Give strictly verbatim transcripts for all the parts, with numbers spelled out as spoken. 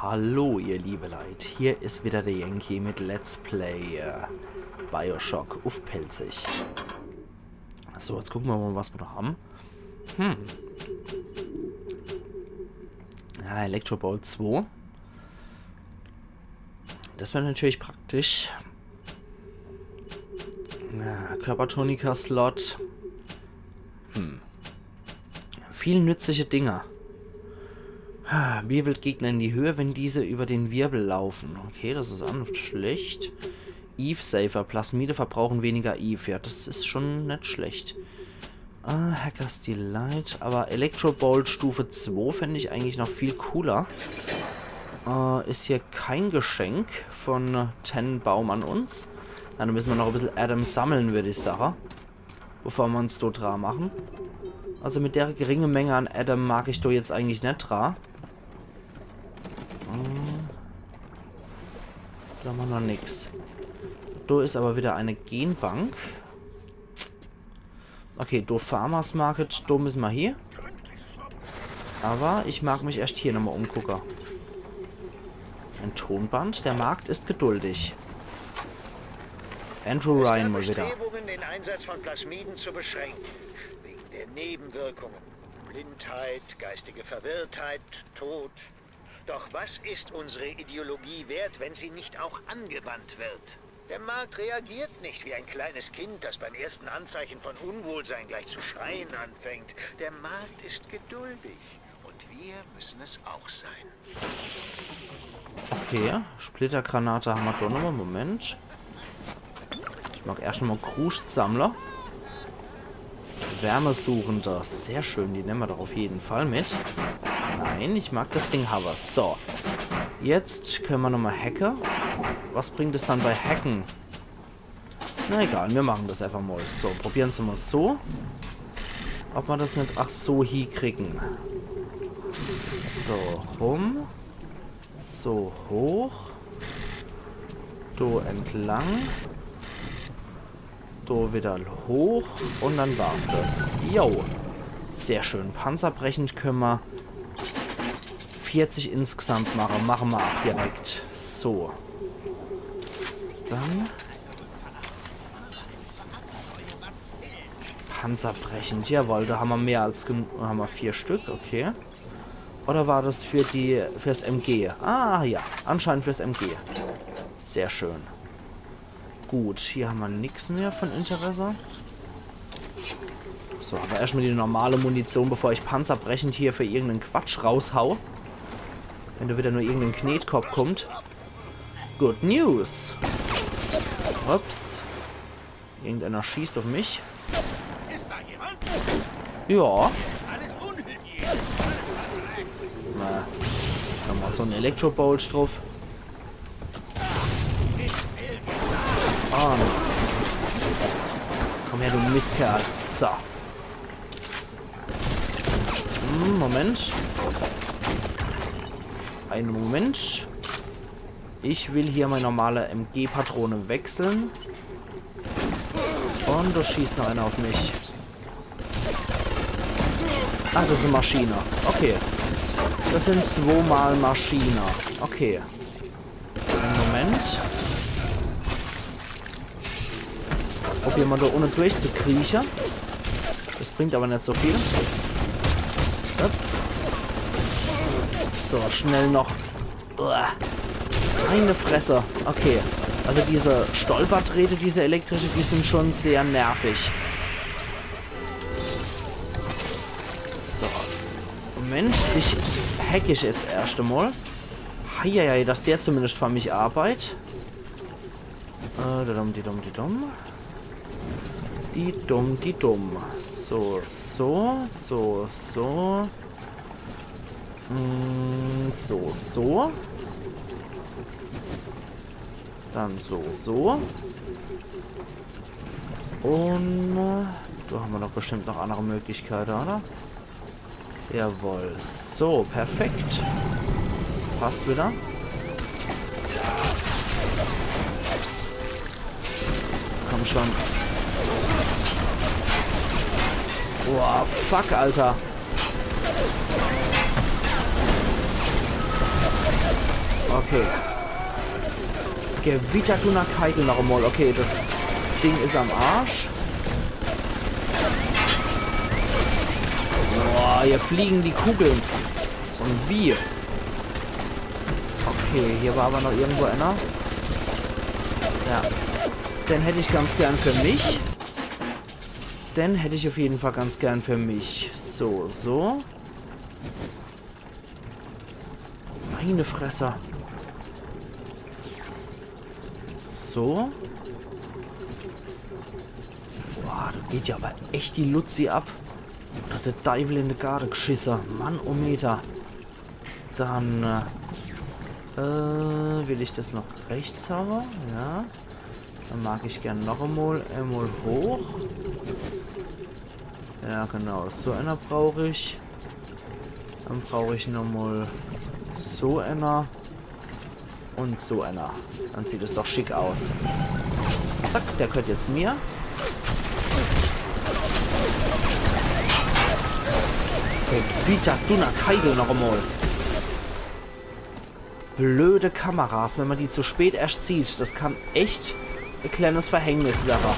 Hallo, ihr liebe Leit. Hier is wieder der Yankee mit Let's Play äh, Bioshock uff Pälzisch. So, jetzt gucke mer mal, was mer do hän. Hm. Ja, Electrobolt zwei. Das wär natürlich praktisch. Na, Körpertonika-Slot. Hm. Viel nützliche Dinger. Ha, wirbelt Gegner in die Höhe, wenn diese über den Wirbel laufen. Okay, das is aa net schlecht. Eve Saver. Plasmide verbrauchen weniger Eve. Ja, das is schon net schlecht. Ah, Hackers Delight. Aber Electrobolt Stufe zwei fänd ich eigentlich noch viel cooler. Äh, is hier kein Geschenk von Tenenbaum an uns. Na, do müsse mer noch e bissel Adam sammle, würd ich sage. Bevor mer uns do dra mache. Also mit der geringe Menge an Adam mag ich do jetzt eigentlich net dra. Hm. Do hän mer noch nix. Do is aber wieder e Genbank. Okay, do Farmers Market, do müsse mer hie. Aber ich mag mich erscht hier nochmal umgucke. E Tonband, der Markt ist geduldig. Andrew Ryan mal wieder. Bestrebungen, den Einsatz von Plasmiden zu beschränken. Wegen der Nebenwirkungen. Blindheit, geistige Verwirrtheit, Tod. Doch was ist unsere Ideologie wert, wenn sie nicht auch angewandt wird? Der Markt reagiert nicht wie ein kleines Kind, das beim ersten Anzeichen von Unwohlsein gleich zu schreien anfängt. Der Markt ist geduldig und wir müssen es auch sein. Okay, Splittergranate hän mer doch nochmal. Moment. Ich mag erscht nochmal Kruscht sammle. Wärmesuchender. Sehr schön, die nemme mer doch uff jeden Fall mit. Nein, ich mag das Ding hawwe. So. Jetzt könne mer nochmal hacke. Was bringt es dann bei Hacke? Na egal, mir mache das einfach mal. So, probiere mer's so. Ob mer das net ach so hiekriege. So, rum. So, hoch. Do entlang. Do wieder hoch. Und dann war's das. Jo. Sehr schön. Panzerbrechend könne mer vierzig insgesamt mache. Mache mer ach direkt. So. Dann. Panzerbrechend. Jawohl, do hän mer mehr als genug. Hän mer vier Stück. Okay. Oder war das für die, fürs M G? Ah ja, anscheinend fürs M G. Sehr schön. Gut, hier hän mer nix mehr von Interesse. So, aber erscht mal die normale Munition, bevor ich panzerbrechend hier für irgendeinen Quatsch raushau. Wenn do wieder nur irgendein Knetkopp kommt. Good News. Ups. Irgendeiner schießt auf mich. Ja. Na, nochmal so ein Electrobolt drauf. Ah, komm her, du Mistkerl. So. Hm, Moment. Einen Moment. Ich will hier meine normale M G-Patrone wechseln. Und da schießt noch einer auf mich. Ah, das ist eine Maschine. Okay. Das sind zweimal Maschine. Okay. Einen Moment. Probieren wir da ohne durchzukriechen. Das bringt aber nicht so viel. Ups. So, schnell noch. Uah. Meine Fresse. Okay. Also diese Stolperträte, diese elektrische, die sind schon sehr nervig. So. Moment, ich hack ich jetzt erst einmal. Heieiei, dass der zumindest für mich arbeit. Äh, didum, didum, didum. Didum, didum. So, so, so, so. Mm, so, so. Dann so, so. Und äh, da haben wir doch bestimmt noch andere Möglichkeiten, oder? Jawohl. So, perfekt. Passt wieder. Komm schon. Boah, fuck, Alter. Okay. Gewitter, Dunner, Keitel noch emol. Okay, das Ding is am Arsch. Boah, hier fliegen die Kugeln. Und wie? Okay, hier war aber noch irgendwo einer. Ja. Den hätt ich ganz gern für mich. Den hätt ich auf jeden Fall ganz gern für mich. So, so. Meine Fresse. So. Boah, da geht ja aber echt die Luzi ab. Da hat der Deiwel in de Garde gschisse. Mann, oh Meter. Dann, äh, äh, will ich das noch rechts habe. Ja. Dann mag ich gern noch emol, emol hoch. Ja, genau. So einer brauch ich. Dann brauch ich nochmal so einer. Und so einer. Dann sieht es doch schick aus. Zack, der gehört jetzt mir. Gewitter, Dunner, Keitel noch emol. Blöde Kameras, wenn man die zu spät erst sieht. Das kann echt e kleines Verhängnis werre.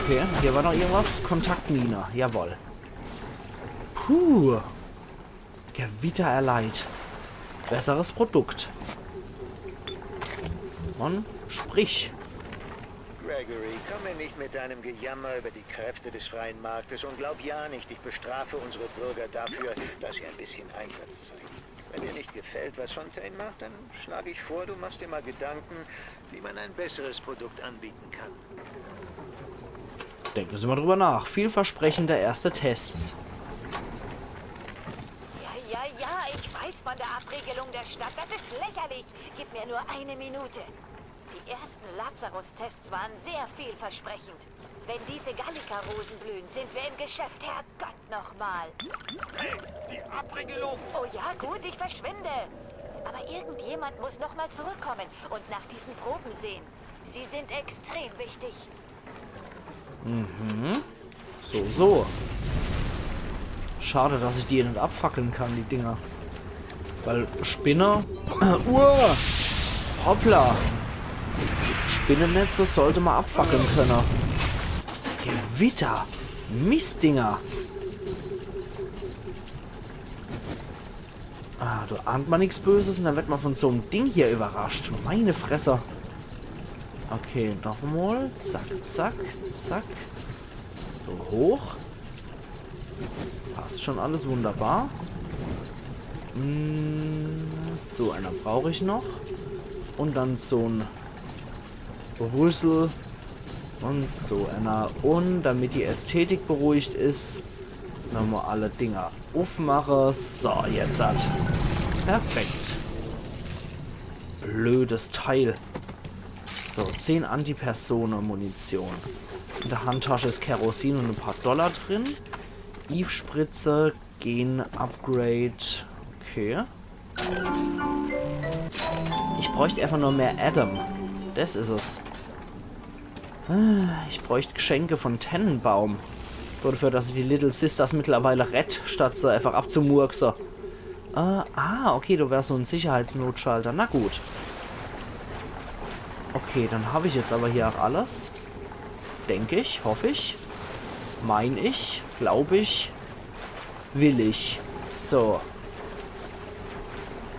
Okay, hier war noch irgendwas. Kontaktmine, jawohl. Puh. Gewitter erleid. Besseres Produkt. Und sprich. Gregory, komm mir nicht mit deinem Gejammer über die Kräfte des freien Marktes und glaub ja nicht, ich bestrafe unsere Bürger dafür, dass sie ein bisschen Einsatz zeigen. Wenn dir nicht gefällt, was Fontaine macht, dann schlage ich vor, du machst dir mal Gedanken, wie man ein besseres Produkt anbieten kann. Denken Sie mal drüber nach. Vielversprechende erste Tests. Ja, ja, ja, ich weiß von der Abriegelung der Stadt. Das ist lächerlich. Gib mir nur eine Minute. Die ersten Lazarus-Tests waren sehr vielversprechend. Wenn diese Gallica-Rosen blühen, sind wir im Geschäft, Herrgott nochmal. Hey, die Abriegelung! Oh ja, gut, ich verschwinde. Aber irgendjemand muss nochmal zurückkommen und nach diesen Proben sehen. Sie sind extrem wichtig. Mhm. So, so. Schade, dass ich die hier net abfackeln kann, die Dinger. Weil Spinne... Uah! Hoppla! Spinnennetze sollte man abfackeln können. Gewitter! Mistdinger! Ah, do ahnt man nix Böses und dann wird man von so'm Ding hier überrascht. Meine Fresse. Okay, nochmal. Zack, zack, zack. So hoch. Passt schon alles wunderbar. Mm, so einer brauch ich noch. Und dann so'n Rüssel. Und so einer. Und damit die Ästhetik beruhigt is, nochmal alle Dinger uffmache. So, jetzt hat. Perfekt. Blödes Teil. So, zehn Antipersone-Munition. In der Handtasche is Kerosin und e paar Dollar drin. Eve-Spritze, Gen-Upgrade. Okay. Ich bräucht einfach nur mehr Adam. Das is es. Ich bräucht Geschenke von Tenenbaum. Nur dafür, dass ich die Little Sisters mittlerweile rett, statt se einfach abzumurkse. Äh, ah, okay, du wärst so'n Sicherheitsnotschalter. Na gut. Okay, dann hab ich jetzt aber hier auch alles. Denk ich, hoff ich. Mein ich, glaub ich, will ich. So.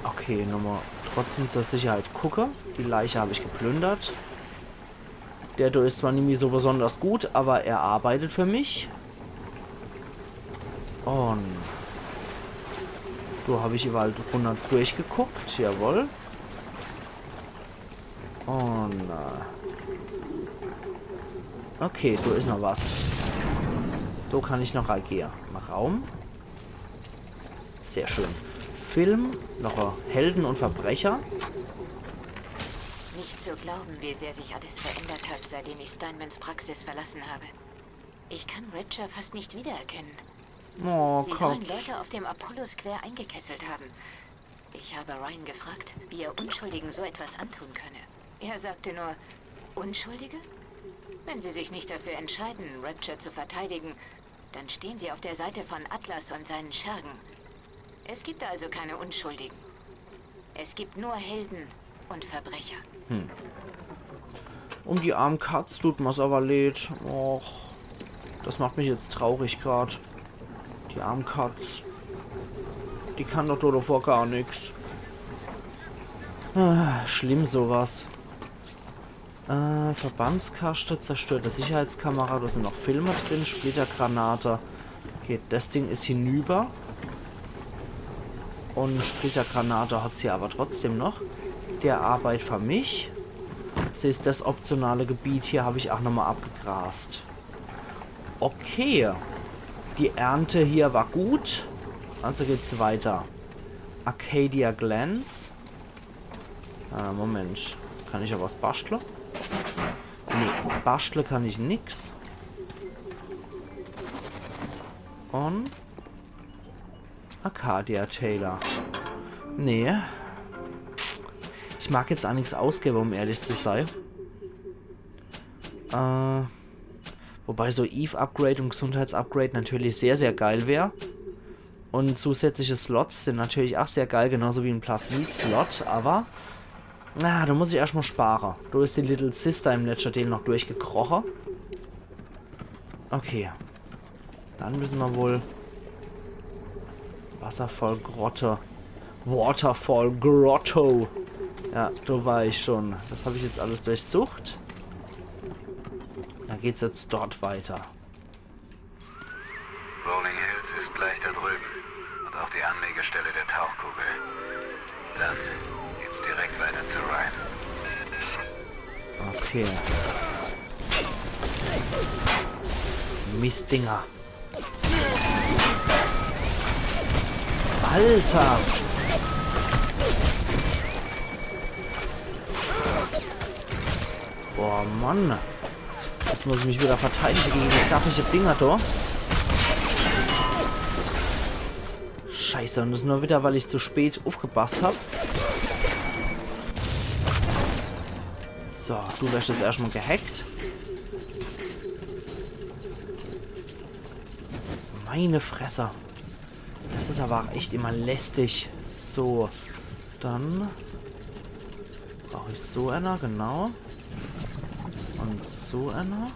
Okay, nochmal trotzdem zur Sicherheit gucke. Die Leiche hab ich geplündert. Der do is zwar nimmi so besonders gut, aber er arbeitet für mich. Und do hab ich überall drunter durchgeguckt, jawohl. Und, äh, okay, do is noch was. Do kann ich noch agiere. Im Raum. Sehr schön. Film, noch Helden und Verbrecher. Nicht zu glauben, wie sehr sich alles verändert hat, seitdem ich Steinmans Praxis verlassen habe. Ich kann Rapture fast nicht wiedererkennen. Oh, sie sollen Kopf. Leute auf dem Apollo Square eingekesselt haben. Ich habe Ryan gefragt, wie er Unschuldigen so etwas antun könne. Er sagte nur, Unschuldige? Wenn sie sich nicht dafür entscheiden, Rapture zu verteidigen, dann stehen sie auf der Seite von Atlas und seinen Schergen. Es gibt also keine Unschuldigen. Es gibt nur Helden und Verbrecher. Um die arm Katz tut mer's awwer leed. Och, das macht mich jetzt traurig grad. Die arm Katz. Die kann doch do devor gar nix. Ah, schlimm sowas. Äh, Verbandskaschte, zerstörte Sicherheitskamera, do sin noch Filme drin, Splittergranate. Okay, das Ding is hinüber. Un Splittergranate hat se awwer trotzdem noch. Der arbeit für mich. Das is das optionale Gebiet, hier hab ich ach nochmal abgegrast. Okay. Die Ernte hier war gut. Also geht's weiter. Arcadia Glens. Ah, Moment. Kann ich awwer was baschtle? Nee, baschtle kann ich nix. Un Arcadia Taylor. Nee. Ich mag jetzt ach nix ausgebe, um ehrlich zu sei. Äh, wobei so Eve-Upgrade un Gesundheitsupgrade natürlich sehr, sehr geil wär. Un zusätzliche Slots sin natürlich ach sehr geil, genauso wie en Plasmid-Slot, awwer na, do muss ich erscht mal spare. Do is die Little Sister im letschte Deel noch durchgekroche. Okay. Dann müsse mer wohl Wasserfall Grotte. Waterfall Grotto. Ja, do war ich schon. Das hab ich jetzt alles durchsucht. Da geht's jetzt dort weiter. Rolling Hills ist gleich da drüben. Und auch die Anlegestelle der Tauchkugel. Dann geht's direkt weiter zu Ryan. Okay. Mistdinger. Alter! Boah, Mann. Jetzt muss ich mich wieder verteidige gege die daffelche Dinger do. Scheiße, un das nur wieder, weil ich zu spät uffgepasst hab. So, du wersch jetzt erscht mal gehackt. Meine Fresse. Das is awwer ach echt immer lästig. So, dann brauch ich so einer, genau. Un so einer.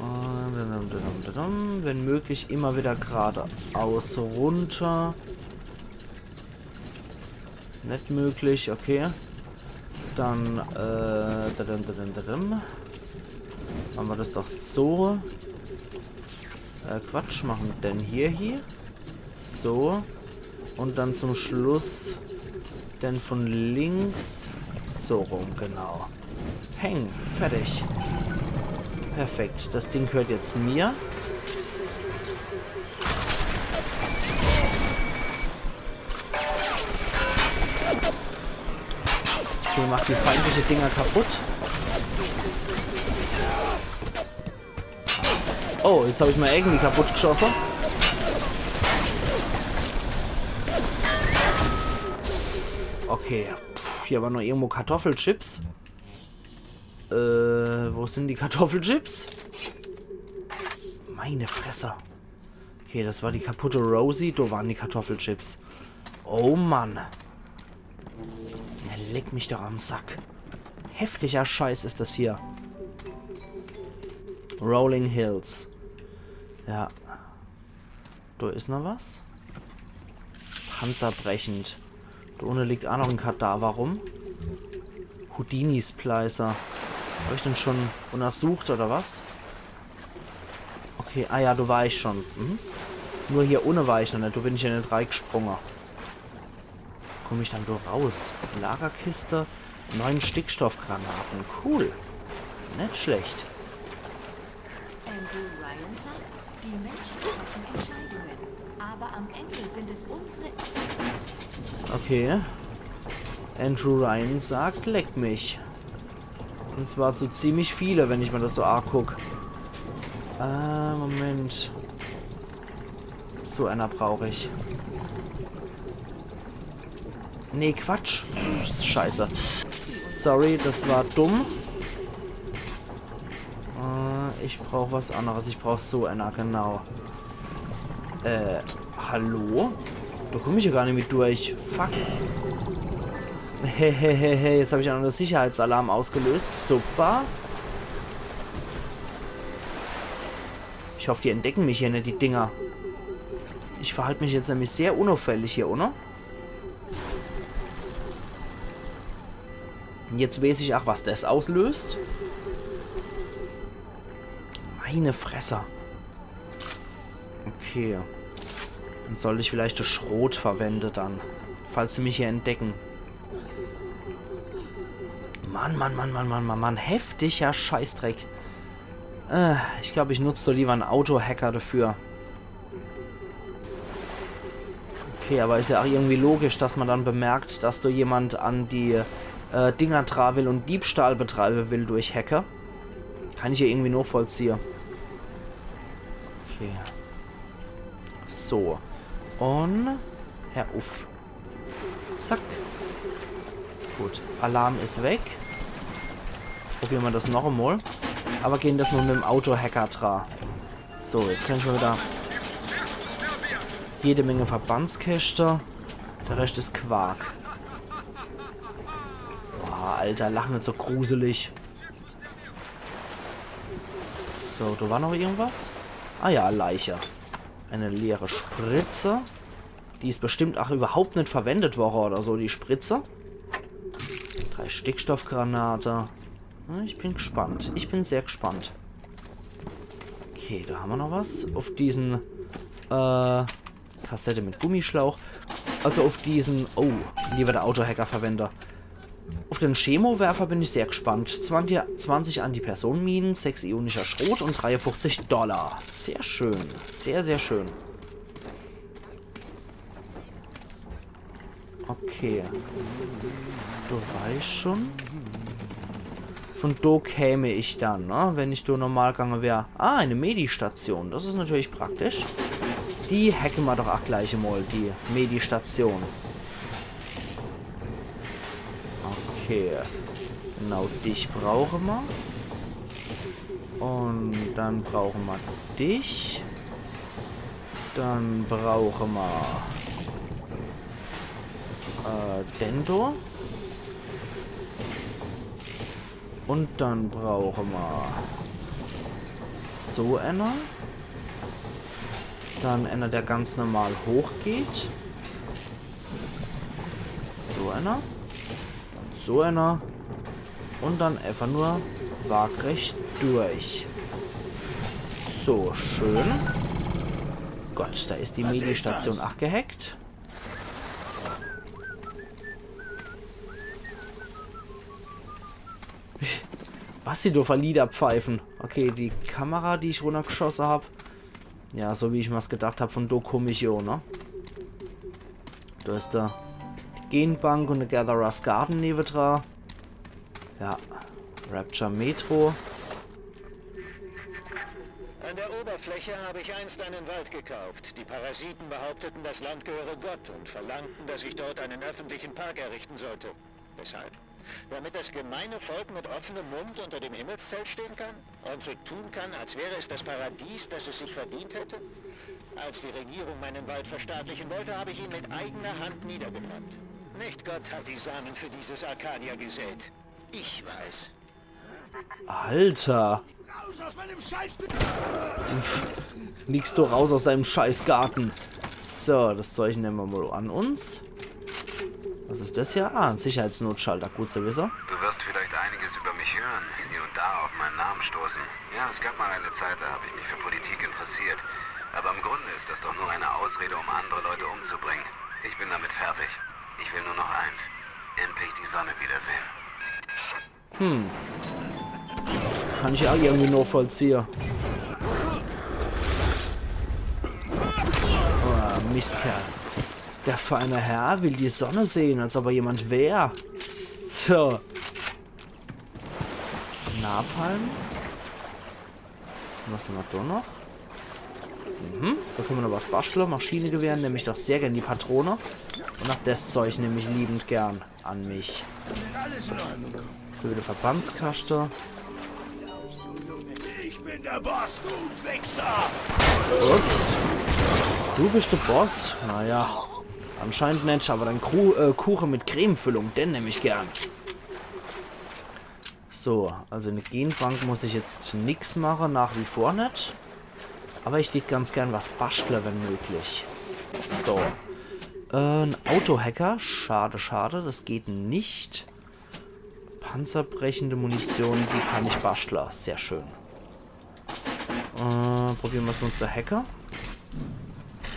Un dum, dum, dum, dum, dum. Wenn möglich immer wieder geradeaus runter. Net möglich, okay. Dann, äh, dadum, dadum, dadum. Mache mer das doch so. Äh, Quatsch, mache mer den hier, hier. So. Un dann zum Schluss den von links. So rum, genau. Peng, fertig. Perfekt, das Ding gehört jetzt mir. Okay, mach die feindliche Dinger kaputt. Oh, jetzt hab ich mer irgendwie kaputt geschosse. Okay, puh, hier waren noch irgendwo Kartoffelchips. Äh, wo sin die Kartoffelchips? Meine Fresse. Okay, das war die kaputte Rosie. Do waren die Kartoffelchips. Oh Mann. Ja, leck mich doch am Sack. Heftiger Scheiß is das hier. Rolling Hills. Ja. Do is noch was. Panzerbrechend. Do unne liegt ach noch en Kadaver rum. Houdini-Splicer. Hab ich den schon untersucht, oder was? Okay, ah ja, do war ich schon. Mhm. Nur hier unne war ich noch net. Do bin ich ja net reigsprunge. Komm ich dann do raus? Lagerkiste. Neun Stickstoffgranaten. Cool. Net schlecht. Andrew Ryan sagt, die Menschen treffen Entscheidungen, aber am Ende sind es unsere. Okay. Andrew Ryan sagt, leck mich. Un zwar so ziemlich viele, wenn ich mer das so anguck. Äh, Moment. So einer brauch ich. Nee, Quatsch. Scheiße. Sorry, das war dumm. Äh, ich brauch was anderes. Ich brauch so einer, genau. Äh, ah, Hallo? Do komm ich jo gar nimmi durch. Fuck. Hehehehe, jetzt hab ich jo noch en Sicherheitsalarm ausgelöst. Super. Ich hoff, die entdecken mich hier net, die Dinger. Ich verhalt mich jetzt nämlich sehr unauffällig hier, oder? Un jetzt weeß ich ach, was des auslöst. Meine Fresse. Okay. Dann sollt ich vielleicht de Schrot verwende dann, falls se mich hier entdecken. Mann, Mann, Mann, Mann, Mann, Mann, Mann. Heftiger Scheißdreck. Äh, ich glaub, ich nutz do lieber en Autohacker dafür. Okay, aber is ja ach irgendwie logisch, dass ma dann bemerkt, dass do jemand an die, äh, Dinger dra will un Diebstahl betreibe will durch Hacke. Kann ich ja irgendwie nochvollziehe. Okay. So. Un her uff. Zack. Gut, Alarm is weg. Probiere ma des noch emol. Aber gehn des mol mit em Autohacker dra. So, jetzt kann ich mol wieder jede Menge Verbandskäschte. De Rescht is Quark. Boah, Alter, lach net so gruselig. So, do war noch irgendwas. Ah ja, Leiche. Eine leere Spritze. Die is bestimmt ach überhaupt net verwendet worre oder so, die Spritze. Drei Stickstoffgranate. Na, ich bin gespannt. Ich bin sehr gespannt. Okay, do hammer noch was. Uff diesen, äh, Kassette mit Gummischlauch. Also uff diesen, oh, lieber de Autohacker verwende. Uff den Chemowerfer bin ich sehr gespannt. Zwanzig, zwanzig Antipersonenminen, sechs ionischer Schrot un dreiundfuffzig Dollar. Sehr schön. Sehr, sehr schön. Okay. Do war ich schon. Von do käme ich dann, ne? Wenn ich do normal gange wär. Ah, eine Medi-Station. Des is natürlich praktisch. Die hacke ma doch ach gleich emol, die Medi-Station. Okay. Genau, dich brauche ma. Un dann brauche ma dich. Dann brauche ma, äh, den do. Un dann brauche ma so einer. Dann einer, der ganz normal hochgeht. So einer. Dann so einer. Un dann einfach nur waagrecht durch. So, schön. Gott, do is die Medi-Station ach gehackt. Was sie do für Lieder pfeifen. Okay, die Kamera, die ich runnergeschosse hab. Ja, so wie ich mer's gedacht hab, von do komm ich jo, ne? Do is de Genbank un de Gatherer's Garden newedra. Ja, Rapture Metro. An der Oberfläche habe ich einst einen Wald gekauft. Die Parasiten behaupteten, das Land gehöre Gott und verlangten, dass ich dort einen öffentlichen Park errichten sollte. Weshalb? Damit das gemeine Volk mit offenem Mund unter dem Himmelszelt stehen kann und so tun kann, als wäre es das Paradies, das es sich verdient hätte? Als die Regierung meinen Wald verstaatlichen wollte, habe ich ihn mit eigener Hand niedergebrannt. Nicht Gott hat die Samen für dieses Arcadia gesät. Ich war es. Alter. Raus aus meinem Scheiß. Uff. Nix, du raus aus deinem Scheißgarten. So, des Zeug nemme ma mol an uns. Was is des hier? Ah, en Sicherheitsnotschalter. Gut zu wisse. Du wirst vielleicht einiges über mich hören, hier und da auf meinen Namen stoßen. Ja, es gab mal eine Zeit, da habe ich mich für Politik interessiert. Aber im Grunde ist das doch nur eine Ausrede, um andere Leute umzubringen. Ich bin damit fertig. Ich will nur noch eins. Endlich die Sonne wiedersehen. Hm. Kann ich ach irgendwie nochvollziehe. Oh, Mistkerl. Der feine Herr will die Sonne sehen, als ob er jemand wär. So. Napalm. Was hammer do noch? Mhm, do kenne ma noch was baschtle. Maschinengewehr, nemm ich doch sehr gern die Patrone. Un ach des Zeug nemm ich liebend gern an mich. So, wieder Verbandskaschte. Ich bin der Boss, du Wichser! Ups. Du bist de Boss? Naja, anscheinend net, aber dein Kru äh, Kuche mit Cremefüllung, den nemm ich gern. So, also in de Genbank muss ich jetzt nix mache, nach wie vor net. Aber ich tät ganz gern was baschtle, wenn möglich. So. Äh, en Autohacker. Schade, schade, das geht nicht. Panzerbrechende Munition, die kann ich baschtle. Sehr schön. Äh, probiere mer's mal zu hacke.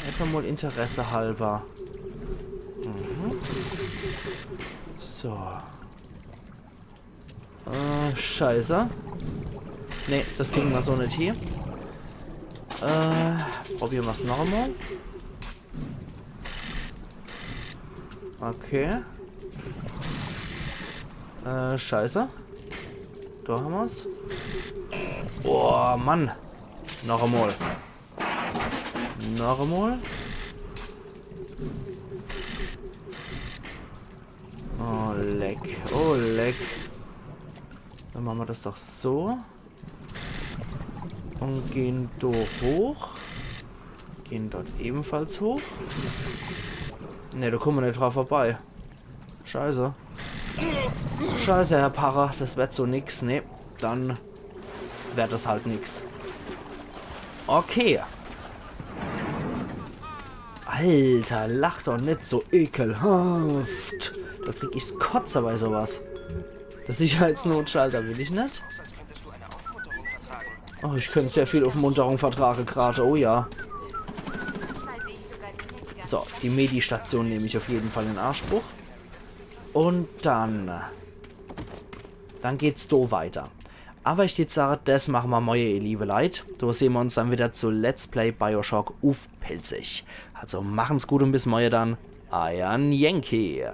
Einfach mal Interesse halber. Mhm. So. Äh, scheiße. Nee, das kriegen wir so net hie. Äh, probiere mer's noch einmal. Okay. Äh, scheiße. Da haben wir's. Boah, Mann. Noch einmal. Noch einmal. Oh, leck. Oh, leck. Dann machen wir das doch so. Und gehen da hoch. Gehen dort ebenfalls hoch. Ne, da kommen wir nicht dran vorbei. Scheiße. Scheiße, Herr Parra, das wird so nix. Ne, dann wird das halt nix. Okay. Alter, lach doch nicht so ekelhaft. Da krieg ich's Kotze bei sowas. Der Sicherheitsnotschalter will ich nicht. Oh, ich könnte sehr viel Aufmunterung vertragen gerade, oh ja. So, die Medi-Station nehme ich auf jeden Fall in Anspruch. Und dann, dann geht's do weiter. Aber ich würd sagen, das machen wir morgen, ihr liebe Leute. Do sehen wir uns dann wieder zu Let's Play Bioshock uff Pälzisch. Also machen's gut und bis morgen dann. Euer Yankee.